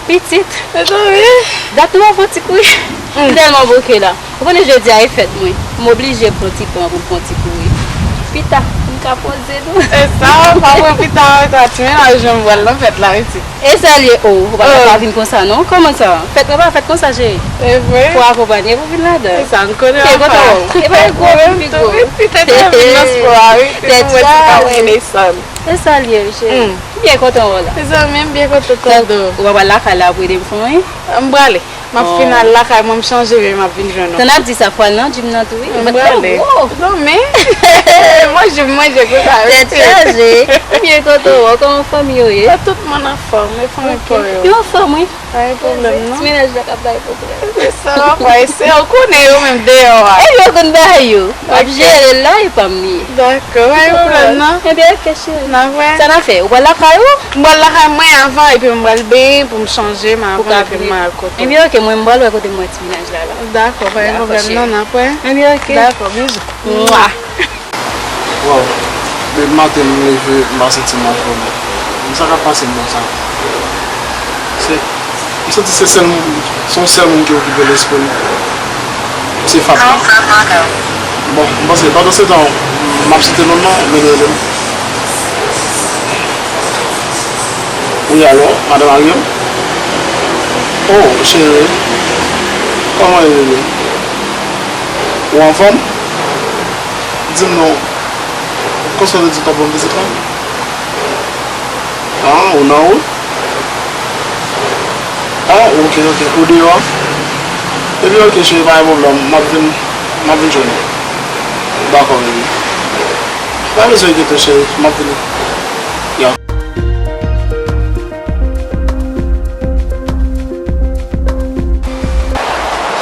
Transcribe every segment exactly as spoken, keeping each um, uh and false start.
Pitit. Mezanmi. Dat nou anvan ti kouri. M tèlman bouke la. Ou konnen jodi a e fèt mwen. M oblije pran ti tan pou m pran ti kouri. Pita, m ka poze nou. E sa, pa pran pita, ou ta ti mennaj mwen pral nan fèt la, pitit. E sa l ye, o, ou pa ta vin konsa non. Kòman sa? Fèt mwen pa fèt konsa, cheri. E vre? Pou akonpanye, pou vin ladan. E sa, m konnen. Te kontan wè w. E pa gwo, pi gwo. Pitit, te vin nan spò a, wi. Se pou mwen ti pa vin desann. E sa l ye, cheri. M byen kontan wè w la. Mezanmi, m byen kontan tande w. Ou pa pral lakay la pou ede m fè anyen? M prale. M ap fin al lakay mwen, m chanje, men m ap vin jwenn ou. Tan ap di sa, pral nan gym nan tou, wi. M prale. Non, men. Manje, m manje konsa, wi. Tèt chaje. M byen kontan wè w. Kòman fanmi yo ye? Tout moun anfòm, e fanmi pa w yo? Yo anfòm, wi. Pa gen pwoblèm, non. Ti mennaj la k ap bay pwoblèm. Se sa, w ap wè, se, ou konnen yo menm deyò a. E yo konn bagay yo. M ap jere l la, e pa m li ye. Dakò, pa gen pwoblèm, non. Ebyen, ok, cheri. N ap wè. Sa n ap fè? Ou pral lakay ou? M pral lakay mwen avan, epi m pral benyen pou m chanje, m avan, epi m al kote w. Ebyen, ok, mwen, m pral wè kote m wè ti mennaj la, la. Dakò, pa gen pwoblèm, non, n ap wè. Ebyen, ok. Dakò, bizou. Mwa. Waw, depi maten m leve, m pa santi m anfòm. Men sa k ap pase m konsa? Se, m santi se sèl moun, se yon sèl moun ki okipe lespri m. Se Fab la. Bon, m panse pandan se tan, m ap site non nan, men li rele m. Wi, alo, madan Mariam? Oh, cheri, kòman e ye? Ou anfòm? Di m non. Konsa w te di w t ap ban m vizit la? Ah, ou nan wout? Ah, ok, ok. Ou deyò? Ebyen, ok, cheri, pa gen pwoblèm. M ap vin, m ap vin jwenn ou. Dakò, baby. Pa bezwen enkyete w, cheri. M ap vini. Ya.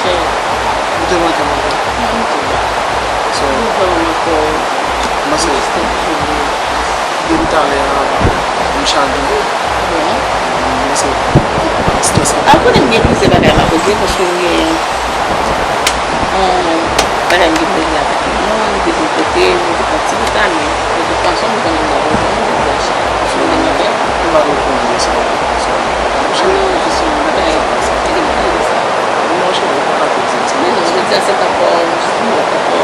Cheri, ou te manke m anpil. Mwen tou. So, mwen vrèman manke w. Mwen se depi talè a, m chagren. Mwen se strès anpil. A, konnen m gen plizyè bagay m ap regle, paske m gen yon bagay m gen pou regle avèk yon moun, m gen pou kote, m gen pou pran ti bout ane. De tout fason, m konnen m gen pou regle, m gen pou achte. Ou konnen m avè w. Ou pa reponn mwen sa. Non, jis yon bagay. Mwen cheri, ou pa ka di m sa. Men non, jodi a se pa fò, jis yon lòt fò.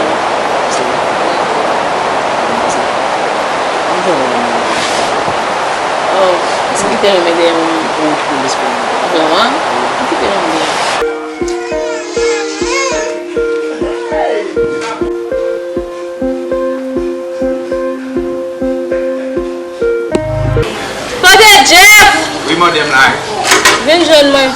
Oh, m kite renmen dèyè moun. Ou kite lespri. Vrèman? M kite renmen dèyè. Kote Jeff? Wi, madanm la. Vin jwenn mwen.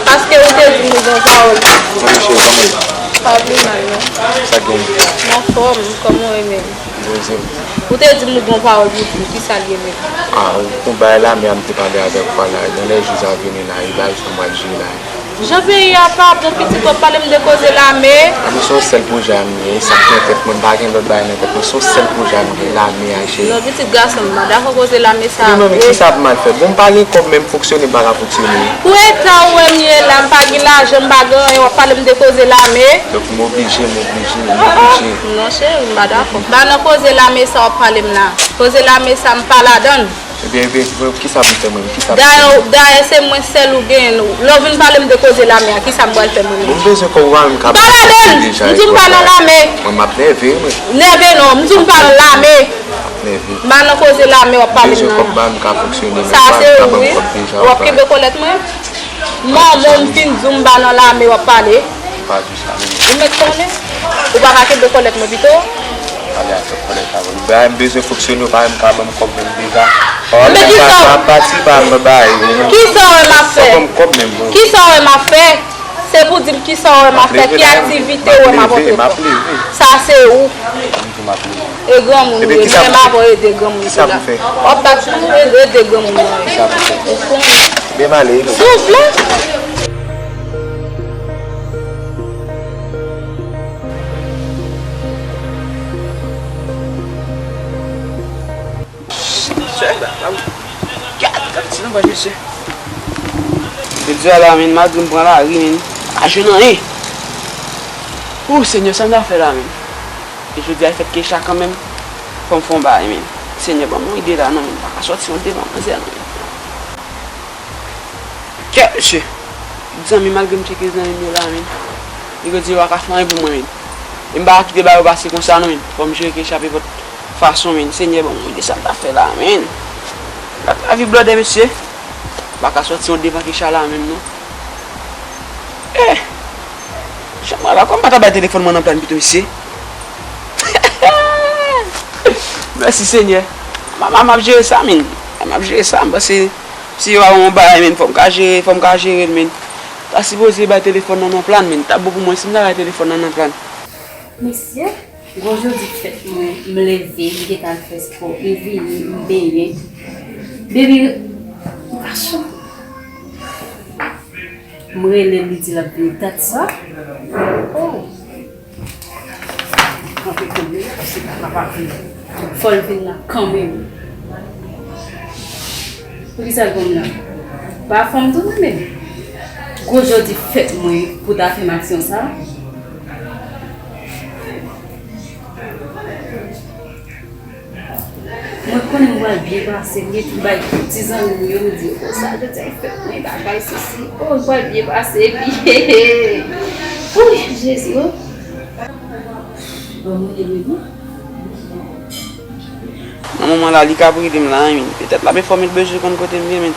Paske ou te di m ou gen pawòl pou di. Mwen, cheri, kòman w ye? Pa pi mal, non. Sa k gen? M anfòm, kòman w ye menm? Poze m. Ou te di m ou gen pawòl pou di m, kisa l ye menm? Ah, ou konn bagay la, men m te pale avèk ou la, nan lè jou sa vini la, e la jis nou pral jwe la. Jan peyi a pa bon, pitit, w ap pale m de koze lame. Mwen, se yon sèl pwojè a m gen, e sa k nan tèt mwen, m pa gen lòt bagay nan tèt mwen, se yon sèl pwojè a m gen, lame a, cheri. Non, pitit gason m, m pa dakò koze lame sa. Ebyen, manmi, kisa ap mal fèt? Bon, m pa gen kòb, men m fonksyone, m pa ka fonksyone. Pou eta ou wè m ye la, m pa gen lajan, m pa gen anyen, w ap pale m de koze lame. Donk, m oblije, m oblije, m oblije. Non, cheri, m pa dakò. M pa nan koze lame sa w ap pale m la. Koze lame sa, m pa ladan l. Ebyen, ebyen, kisa pou m fè mwen? Kisa pou m fè mwen? Dayè, dayè, se mwen sèl ou genyen. Lè w vin pale m de koze lame a, kisa m pral fè mwen menm? Bon, m bezwen kòb ou pa menm ka. M pa ladan l! M di m pa nan lame. Mwen, m ap nève, mwen. Nève non, m di m pa nan lame. M ap nève. M pa nan koze lame w ap pale m nan. M bezwen kòb ou pa menm ka fonksyone, men m pa menm ka ban m kòb deja. Sa se ou, wi. W ap kenbe kòlèt mwen? Manman w m fin di w m pa nan lame w ap pale. Pa di sa, non. Ou mèt konnen? Ou pa ka kenbe kòlèt mwen pito? Pale avèk kòlèt avè w. Bagay m bezwen fonksyone, ou pa menm ka ban m kòb menm deja. Pawòl mwen pa, pa pati, pa m bay. Kisa w wè m ap fè? Fò ban m kòb menm, bon. Kisa w wè m ap fè? Se pou di m kisa w wè m ap fè, ki aktivite w wè m ap antreprann. Sa se ou. M ap leve. E granmoun yo, menm avan ede granmoun yo la. W ap bat pou ede granmoun yo. Kisa pou fè? Ou konnen. Byen m ale. Souple. Gad, gad ti lanbòy mesye. Jodi a la, men, malgre m pran lari, men, m pa jwenn anyen. Ou, Senyè, sa m ta fè la, men? E jodi a, e fèt Keisha kanmenm. Fò m fè yon bagay, men. Senyè, ban m yon ide la, non, men. M pa ka sòti yon devan manzè, non, men. Kèt, mesye. Zanmi, malgre m tcheke zanmi m yo la, men. Nèg yo di yo pa ka fè anyen pou mwen, men. E m pa ka kite bagay yo pase konsa, non, men. Fò m jere k echape pòt fason, men. Senyè, ban mwen ede sa m ta fè la, men. Gad lavi blòdè, mesye. M pa ka sòti yon devan Kecha la, menm, non. Eh! Jan m pral la, kòman m pa ta bay telefòn mwen nan plan pito, mesye? Mèsi, Senyè. M, m, m ap jere sa, men. M ap jere sa, m panse. Si yo ba mwen yon bagay, men, fò m ka jere, fò m ka jere l, men. Ta sipoze bay telefòn nan nan plan, men. Ta bon pou mwen si m ta bay telefòn nan nan plan. Mesye, gwo jodi fèt mwen, m leve, m gentan al fè spò, m vini, m benyen. Baby, m pa cho. M rele l, li di l ap vini dat sa. Oh. Kanpe kanpe, paske papa vini. Fò l vin la kanmenm. Poukisa l konn la? Pa fanm tou mwen menm. Gwo jodi fèt mwen pou ta fè m aksyon sa. Mwen konnen mwen pral byen pase, m gen pou bay tout ti zanmi m yo, m di, "O, sa jodi a e fèt mwen, bagay, sesi, o, mwen pral byen pase, epi, hey, hey, hey. Wouy, Jezi, o." Bon, mwen, e, wi. Nan moman la, li ka ap rele m la, men petèt l ap enfòme l bezwen konn kote m ye, men.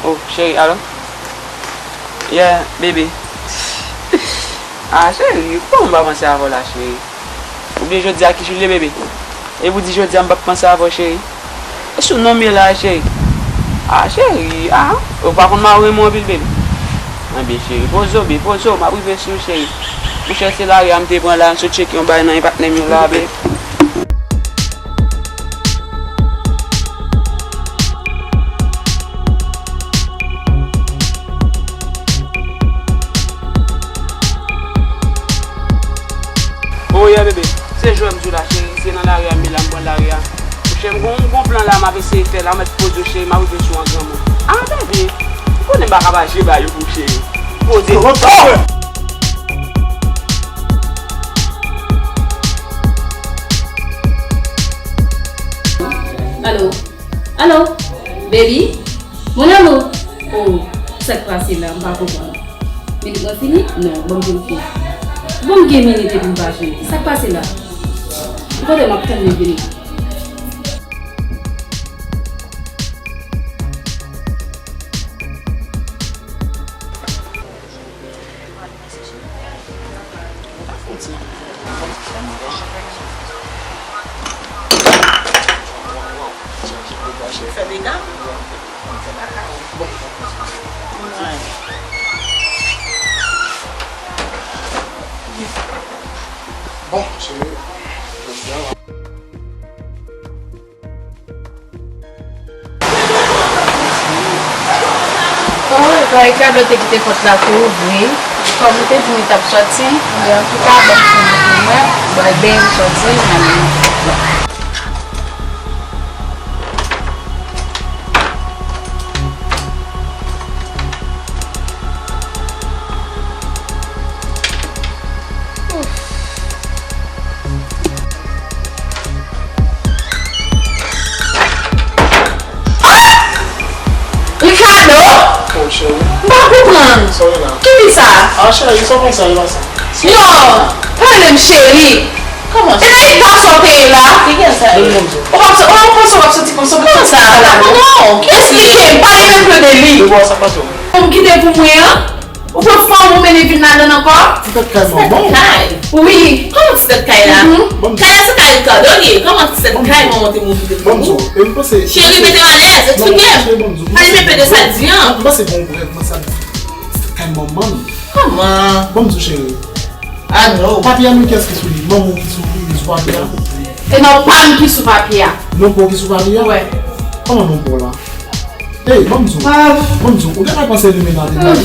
Oh, cheri, alo? Yeah, baby. Ah, cheri, kòman m pa panse avè w la, cheri? Oubyen jodi a ki jou l ye, baby? E pou di jodi a m p ap panse avè w, cheri? E sou non m ye la, cheri? Ah, cheri, ah, ou pa konn mari w renmen w anpil, baby? Enben, cheri, poze w, baby, poze w, m ap rive sou ou, cheri. Monchè, se lari a m te pran la, m sot tcheke yon bagay nan men patnè m yo la, baby. Oh yeah, bebe. Se jwè m di w la, cheri. Se nan lari a m ye la, m pran lari a. Monchè, m gon, m gon plan la, m ap eseye fè la, m mèt poze w, cheri, m ap rive sou an granmoun. Ah, bebe. Ou konnen m pa ka mache ba yo pou w, cheri. Poze. Alo? Alo? Baby? Mon amour? Oh, sa k pase la? M pa konprann. Minit mwen fini? Non, ban m vin fini. Ban m gen minit epi m pa jwenn li. Sa k pase la? Ou kote m ap tann li vini. Fè dega. Bon, cheri, jodi a la. Kòm Ricardo te kite pòt la tou ouvri, kòm li te di m li t ap sòti, men antouka, ban m fini pou mwen, m pral benyen m sòti, m ale nan pòt la. Ah! Ricardo! Oh, cheri. M pa konprann. Sa w ye la? Ki fi sa? Ah, cheri, sa w konn sa, e pa sa. Non! Pa rele m cheri! Kòman sa? E nan eta sa w te ye la? Ki gen sa? Ou p ap sò-, ou p ap sòti konsa. Kòman sa? Non! Esplike m! Pale menm jan de li! Bon, m kite pou mwen an? Ou pran fanm ou mennen vin ladann ankò? Ti tèt kay manman w. Wi. Kòman ti tèt kay la? Kay la se kay Ricardo li ye. Kòman ti tèt kay manman w te mouri depi ou? Cheri, mete m alèz, eksplike m. Pale m enpe de sa l di an. M panse gon rèv nan sa l di. Ti tèt kay manman l. Kòman? Ban m di w, cheri. Ah non. Papye a, men kiyès ki sou li? Manman w ki sou, ki sou papye a? E non pa m ki sou papye a. Non pa w ki sou papye a? Wè. Kòman non pa w la? Ey, ban m di w. Ban m di w, ou gentan panse Limena te bay?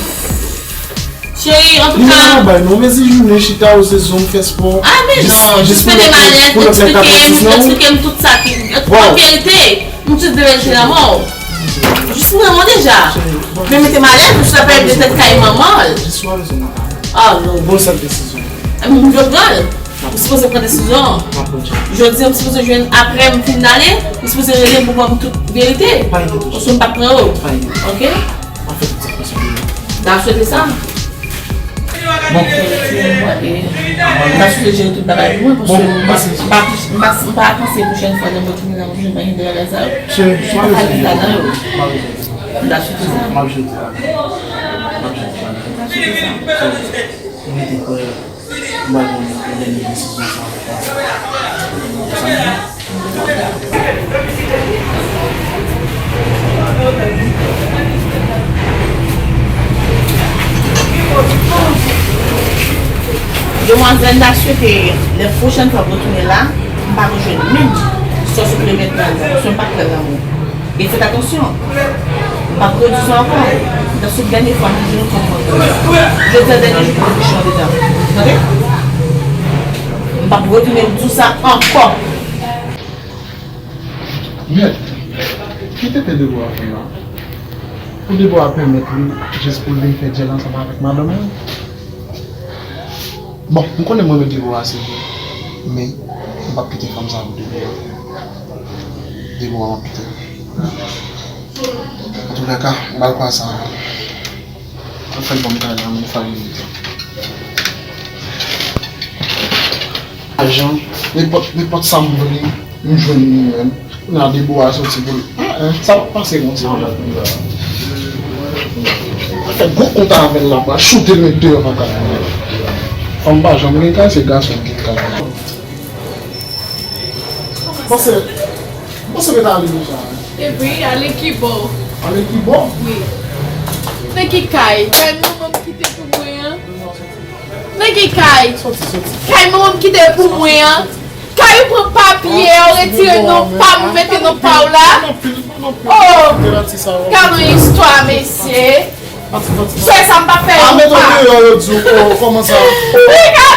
Cheri, antouka. Limena pa bay non, men si jounen chita ou se zong fè spò. Ah, men non, jis mete m alèz, eksplike m, eksplike m tout sa ki, tout verite. M jis vle verite nan men w. Jis mwen, mwen deja. Men mete m alèz, ou sa pale de tèt kay manman l. Jis wè rezon nan kay. Ah non. Bon, sèl desizyon. Ebyen, m jwe pran l. Ou sipoze pran desizyon an. M ap pran chans. Jodi a, m sipoze jwenn apre m fin ale, ou sipoze rele m pou ban m tout verite. Pa enkyete w. Paske m p ap pran yo. Pa enkyete w. Oke? M ap fè tout sa k posib de mwen. M ta swete sa. Bon. M ta swete jere tout bagay pou mwen, paske m pa, m pa, m pa, m pa panse pwochèn fwa lè m retounen la, m ap jwenn pa gen de bagay sa yo. Se, se pa rezon. M pa ka viv ladan yo. M ta swete sa. M ap jere tout bagay. M ap jere tout bagay. M ta swete sa. M rete kwè. M pral pran yon dènye desizyon sa avèk mwen. Sa m di? Demwazèl la swete lè pwochèn fwa m retounen la, m pa rejwenn menm sòs ou te remèt mwen nan, paske m pa kwè nan ou. E fèt atansyon, m p ap redwi sa ankò. M ta sou dènye fwa, m di nou kòman. Jodi a dènye jou pou nou pichon dedan. Tande? M p ap retounen di w sa ankò. Mèt, ki tenten Debora fè la? Pou Debora pèmèt li jis pou l vin fè dyèl ansanm avèk madanm mwen? Bon, m konnen mwen renmen Debora se vre, men m p ap kite fanm sa pou Debora. Debora m ap kite. Antoulèka, m pral pran sa. An fèt, ban m kay la, men fè l vin vit. Ajan, nenpòt, nenpòt sa m vle, m jwenn li menm. Kounye a Debora soti pou l. Ah, ah, sa p ap pase konsa. Fè gwo kont avè l la, pral choute l met deyò nan kay la. Fanm pa janm gen kay, se gason ki gen kay. Panse, panse mwen ta ale deja, wi. Epi, ale ki bò? Ale ki bò? Wi. Nan ki kay? Kay manman m kite pou mwen an? Nan ki kay? Soti, soti. Kay manman m kite pou mwen an? Kay ou pran papye, ou retire non pa m, ou mete non pa w la? Oh! Gade yon istwa, mesye. Sè sa m pa fè yon pa. A, met ou deyò, yo di w, oh, kòman sa? Wi, ka